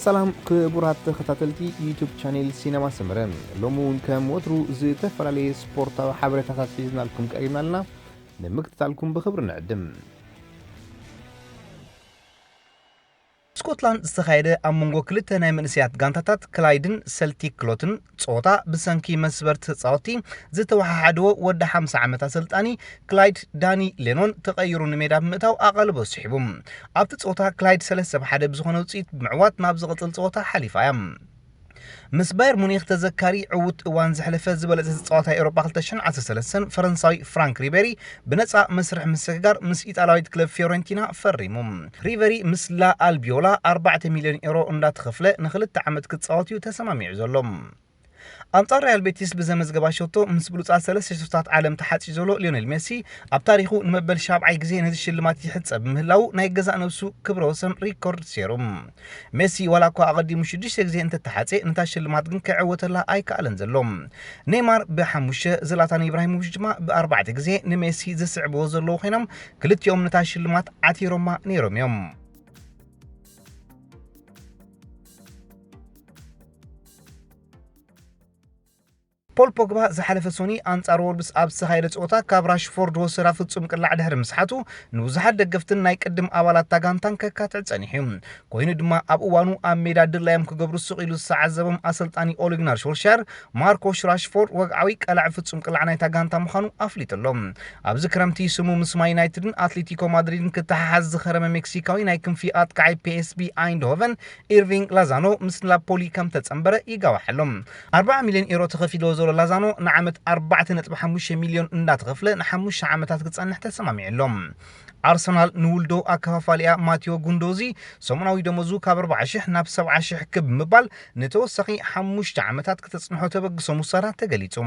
ሰላም ክቡራት ተኸታተልቲ ዩቱብ ቻኔል ሲነማ ሰመረ፣ ሎሚ እውን ከም ወትሩ ዝተፈላለየ ስፖርታዊ ሓበሬታታት ሒዝናልኩም ቀሪብና ኣለና። ንምክትታልኩም ብኽብሪ ንዕድም። ስኮትላንድ ዝተኻየደ ኣብ መንጎ ክልተ ናይ መንእሰያት ጋንታታት ክላይድን ሰልቲክ ክሎትን ጸወታ ብሰንኪ መስበርቲ ተጻወትቲ ዝተወሓሓድዎ ወዲ ሓምሳ ዓመት ኣሰልጣኒ ክላይድ ዳኒ ሌኖን ተቐይሩ ንሜዳ ብምእታው ኣቓልቦ ስሒቡ። ኣብቲ ጸወታ ክላይድ ሰለስተ ብ ሓደ ብዝኾነ ውጽኢት ብምዕዋት ናብ ዝቕጽል ጸወታ ሓሊፋ እያ። ምስ ባየር ሙኒክ ተዘካሪ ዕዉት እዋን ዘሕለፈ ዝበለጸ ተጻዋታይ ኤውሮጳ ክልተ ሽሕን ዓሰርተ ሰለስተን ፈረንሳዊ ፍራንክ ሪቤሪ ብነጻ መስርሕ ምስግጋር ምስ ኢጣልያዊት ክለብ ፊዮረንቲና ፈሪሙ። ሪቤሪ ምስ ላ ኣልቢዮላ ኣርባዕተ ሚልዮን ኤውሮ እንዳተኸፍለ ንኽልተ ዓመት ክጻወት እዩ ተሰማሚዑ ዘሎ። ኣንጻር ሪያል ቤቲስ ብዘመዝገባ ሸቶ ምስ ብሉጻት ሰለስተ ሸቶታት ዓለም ተሓጺ ዘሎ ሊዮኔል ሜሲ ኣብ ታሪኹ ንመበል ሻብዓይ ግዜ ነዚ ሽልማት ይሕጸብ ምህላው ናይ ገዛእ ነብሱ ክብረ ወሰን ሪኮርድ ሰይሩ። ሜሲ ዋላ እኳ ኣቐዲሙ ሽዱሽተ ግዜ እንተተሓጼ ነታ ሽልማት ግን ክዕወተላ ኣይከኣለን ዘሎ። ኔይማር ብሓሙሽተ፣ ዝላታን ኢብራሂሞቪች ድማ ብኣርባዕተ ግዜ ንሜሲ ዝስዕብዎ ዘለዉ ኮይኖም ክልቲኦም ነታ ሽልማት ዓቲሮማ ነይሮም እዮም። ፖል ፖግባ ዝሓለፈ ሶኒ ኣንጻር ወልብስ ኣብ ዝተኻየደ ጸወታ ካብ ራሽፎርድ ወሰዳ ፍጹም ቅላዕ ድሕሪ ምስሓቱ ንብዙሓት ደገፍትን ናይ ቅድም ኣባላት እታ ጋንታን ከካትዕ ጸኒሑ እዩ። ኮይኑ ድማ ኣብ እዋኑ ኣብ ሜዳ ድላዮም ክገብሩ ስቕ ኢሉ ዝተዓዘቦም ኣሰልጣኒ ኦሊግናር ሾልሻር ማርኮሽ ራሽፎርድ ወግዓዊ ቀላዕ ፍጹም ቅላዕ ናይታ ጋንታ ምዃኑ ኣፍሊጡ ኣሎ። ኣብዚ ክረምቲ ስሙ ምስ ማን ዩናይትድን ኣትሌቲኮ ማድሪድን ክተሓሓዝ ዝኸረመ ሜክሲካዊ ናይ ክንፊ ኣጥቃዓይ ፒኤስቢ ኣይንድሆቨን ኢርቪንግ ላዛኖ ምስ ናፖሊ ከም ተጸንበረ ይጋዋሕ ኣሎ። ኣርባዓ ሚልዮን ኤሮ ተኸፊልዎ ዘሎ ላዛኖ ንዓመት ኣርባዕተ ነጥቢ ሓሙሽተ ሚልዮን እንዳተኸፍለ ንሓሙሽተ ዓመታት ክጸንሕ ተሰማሚዑ ኣሎ። ኣርሰናል ንውልዶ ኣከፋፋሊኣ ማቴዎ ጉንዶዚ ሰሙናዊ ደሞዙ ካብ ኣርባዓ ሽሕ ናብ ሰብዓ ሽሕ ክብ ብምባል ንተወሳኺ ሓሙሽተ ዓመታት ክተጽንሖ ተበግሶ ምውሳዳ ተገሊጹ።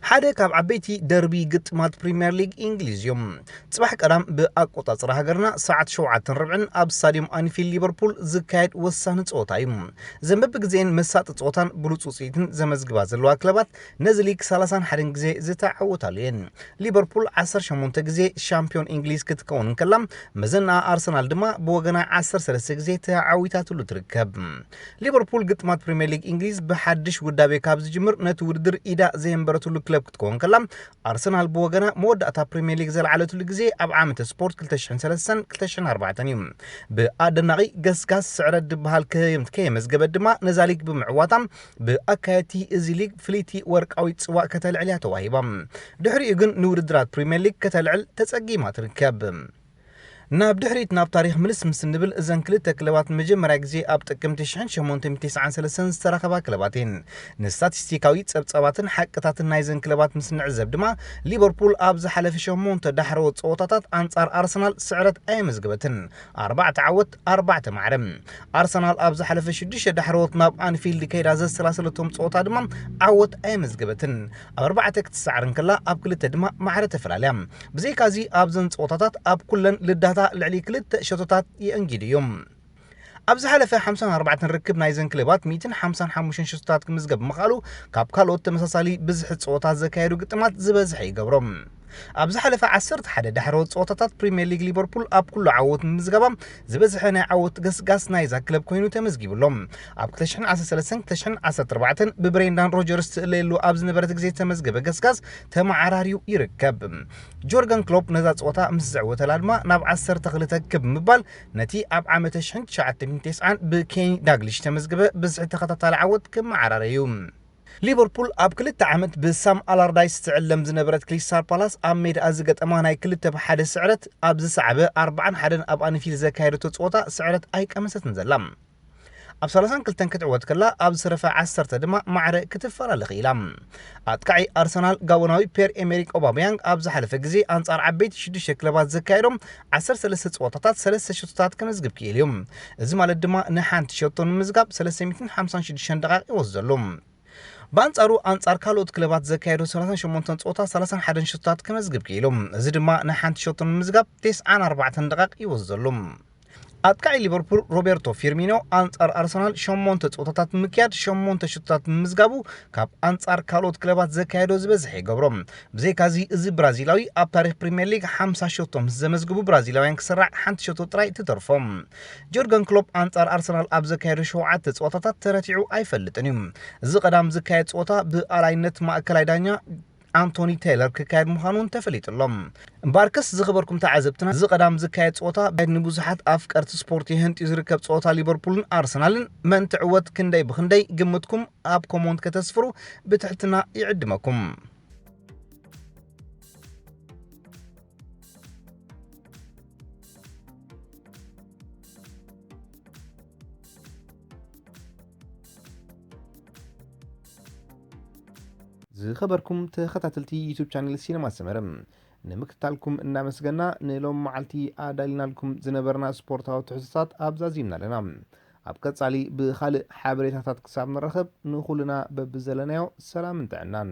ሓደ ካብ ዓበይቲ ደርቢ ግጥማት ፕሪምየር ሊግ እንግሊዝ እዩ። ጽባሕ ቀዳም ብኣቆጻጽራ ሃገርና ሰዓት ሸውዓተን ርብዕን ኣብ ስታድዮም ኣንፊልድ ሊቨርፑል ዝካየድ ወሳኒ ጸወታ እዩ። ዘን በብግዜን መሳጢ ጸወታን ብሉጽ ውጽኢትን ዘመዝግባ ዘለዋ ክለባት ነዚ ሊግ ሰላሳን ሓደን ግዜ ዝተዓወታሉ እየን። ሊቨርፑል ዓሰርተ ሸሞንተ ግዜ ሻምፒዮን እንግሊዝ ክትከውን እንከላ፣ መዘናኣ ኣርሰናል ድማ ብወገና ዓሰርተ ሰለስተ ግዜ ተዓዊታትሉ ትርከብ። ሊቨርፑል ግጥማት ፕሪምየር ሊግ እንግሊዝ ብሓድሽ ውዳቤ ካብ ዝጅምር ነቲ ውድድር ኢዳ ዘየንበረትሉ ክለብ ክትከውን ከላ፣ ኣርሰናል ብወገና መወዳእታ ፕሪምየር ሊግ ዘልዓለትሉ ግዜ ኣብ ዓመተ ስፖርት ክልተ ሽሕን ሰለስተን ክልተ ሽሕን ኣርባዕተን እዩ። ብኣደናቒ ገስጋስ ስዕረት ዝበሃል ከየም-፣ ከየመዝገበት ድማ ነዛ ሊግ ብምዕዋታ ብኣካየድቲ እዚ ሊግ ፍልይቲ ወርቃዊት ጽዋእ ከተልዕል እያ ተዋሂባ። ድሕሪኡ ግን ንውድድራት ፕሪምየር ሊግ ከተልዕል ተጸጊማ ትርከብ። ናብ ድሕሪት ናብ ታሪኽ ምልስ ምስ እንብል፣ እዘን ክልተ ክለባት ንመጀመርያ ግዜ ኣብ ጥቅምቲ ሽሕን ሸሞንተ ሚእትን ተስዓን ሰለስተን ዝተራኸባ ክለባት እየን። ንስታቲስቲካዊ ጸብጻባትን ሓቅታትን ናይዘን ክለባት ምስ ንዕዘብ ድማ፣ ሊቨርፑል ኣብ ዝሓለፈ ሸሞንተ ዳሕረዎት ጸወታታት ኣንጻር ኣርሰናል ስዕረት ኣየመዝገበትን። ኣርባዕተ ዓወት፣ ኣርባዕተ ማዕረ። ኣርሰናል ኣብ ዝሓለፈ ሽዱሽተ ዳሕረዎት ናብ ኣንፊልድ ከይዳ ዘሰላሰለቶም ጸወታ ድማ ዓወት ኣየመዝገበትን። ኣብ ኣርባዕተ ክትሰዓር እንከላ፣ ኣብ ክልተ ድማ ማዕረ ተፈላለያ። ብዘይካዚ ኣብዘን ጸወታታት ኣብ ኩለን ልዳታ ልዕሊ ክልተ ሸቶታት የእንጊዱ እዩ። ኣብ ዝሓለፈ ሓምሳን ኣርባዕተን ርክብ ናይዘን ክለባት ሚእትን ሓምሳን ሓሙሽተን ሸቶታት ክምዝገብ ምኽኣሉ ካብ ካልኦት ተመሳሳሊ ብዝሒ ጸወታ ዘካየዱ ግጥማት ዝበዝሐ ይገብሮ። ኣብ ዝሓለፈ ዓሰርተ ሓደ ዳሕረዎት ጸወታታት ፕሪምየር ሊግ ሊቨርፑል ኣብ ኩሉ ዓወት ምምዝጋባ ዝበዝሐ ናይ ዓወት ገስጋስ ናይዛ ክለብ ኮይኑ ተመዝጊቡ ኣሎ። ኣብ ክልተ ሽሕን ዓሰርተ ሰለስተን ክልተ ሽሕን ዓሰርተ ኣርባዕተን ብብሬንዳን ሮጀርስ ትእለየሉ ኣብ ዝነበረት ግዜ ዝተመዝገበ ገስጋስ ተመዓራርዩ ይርከብ። ጆርገን ክሎፕ ነዛ ጸወታ ምስ ዘዕወተላ ድማ ናብ ዓሰርተ ክልተ ክብ ምባል ነቲ ኣብ ዓመተ ሽሕን ትሽዓተ ሚእትን ተስዓን ብኬኒ ዳግሊሽ ተመዝገበ ብዝሒ ተኸታታሊ ዓወት ክመዓራረ እዩ። ሊቨርፑል ኣብ ክልተ ዓመት ብሳም ኣላርዳይስ ትዕለም ዝነበረት ክሪስታል ፓላስ ኣብ ሜዳኣ ዝገጠማ ናይ ክልተ ብ ሓደ ስዕረት ኣብ ዝሰዓበ ኣርባዓን ሓደን ኣብ ኣንፊልድ ዘካየደቶ ጸወታ ስዕረት ኣይቀመሰትን ዘላ። ኣብ ሰላሳን ክልተን ክትዕወት ከላ ኣብ ዝተረፈ ዓሰርተ ድማ ማዕረ ክትፈላለ ክኢላ። ኣጥቃዒ ኣርሰናል ጋቦናዊ ፔር ኤሜሪክ ኦባምያንግ ኣብ ዝሓለፈ ግዜ ኣንጻር ዓበይቲ ሽዱሽተ ክለባት ዘካየዶም ዓሰርተ ሰለስተ ጸወታታት ሰለስተ ሸቶታት ከመዝግብ ክኢሉ እዩ። እዚ ማለት ድማ ንሓንቲ ሸቶ ንምምዝጋብ ሰለስተ ሚእትን ሓምሳን ሽዱሽተን ደቓቕ ይወስደሉ። ብኣንጻሩ ኣንጻር ካልኦት ክለባት ዘካየዶ ሰላሳን ሸሞንተን ጸወታ ሰላሳን ሓደን ሸቶታት ከመዝግብ ክኢሉ። እዚ ድማ ንሓንቲ ሸቶ ንምምዝጋብ ተስዓን ኣርባዕተን ደቓቕ ይወስደሉ። ኣጥቃዒ ሊቨርፑል ሮቤርቶ ፊርሚኖ ኣንጻር ኣርሰናል ሸሞንተ ጸወታታት ብምክያድ ሸሞንተ ሽቶታት ብምምዝጋቡ፣ ካብ ኣንጻር ካልኦት ክለባት ዘካየዶ ዝበዝሐ ይገብሮ። ብዘይካዚ፣ እዚ ብራዚላዊ ኣብ ታሪኽ ፕሪምየር ሊግ ሓምሳ ሸቶ ምስ ዘመዝግቡ ብራዚላውያን ክስራዕ ሓንቲ ሸቶ ጥራይ ትተርፎ። ጆርገን ክሎፕ ኣንጻር ኣርሰናል ኣብ ዘካየዶ ሸውዓተ ጸወታታት ተረቲዑ ኣይፈልጥን እዩ። እዚ ቀዳም ዝካየድ ጸወታ ብኣላይነት ማእከላይ ዳኛ ኣንቶኒ ቴይለር ክካየድ ምዃኑ እውን ተፈሊጡ ኣሎ። እምበኣርከስ፣ ዝኸበርኩም ተዓዘብትና፣ እዚ ቀዳም ዝካየድ ጸወታ ንብዙሓት ኣፍቀርቲ ስፖርት የህንጥዩ ዝርከብ ጸወታ ሊቨርፑልን ኣርሰናልን፣ መን ትዕወት ክንደይ ብኽንደይ ግምትኩም ኣብ ኮሞንት ከተስፍሩ ብትሕትና ይዕድመኩም። ዝኸበርኩም ተኸታተልቲ ዩቱብ ቻነል ሲነማ ሰመረ፣ ንምክትታልኩም እናመስገና፣ ንሎም መዓልቲ ኣዳሊናልኩም ዝነበርና ስፖርታዊ ትሕዝቶታት ኣብዛዚምና ኣለና። ኣብ ቀጻሊ ብኻልእ ሓበሬታታት ክሳብ ንራኸብ፣ ንኹልና በብዘለናዮ ሰላምን ጥዕናን።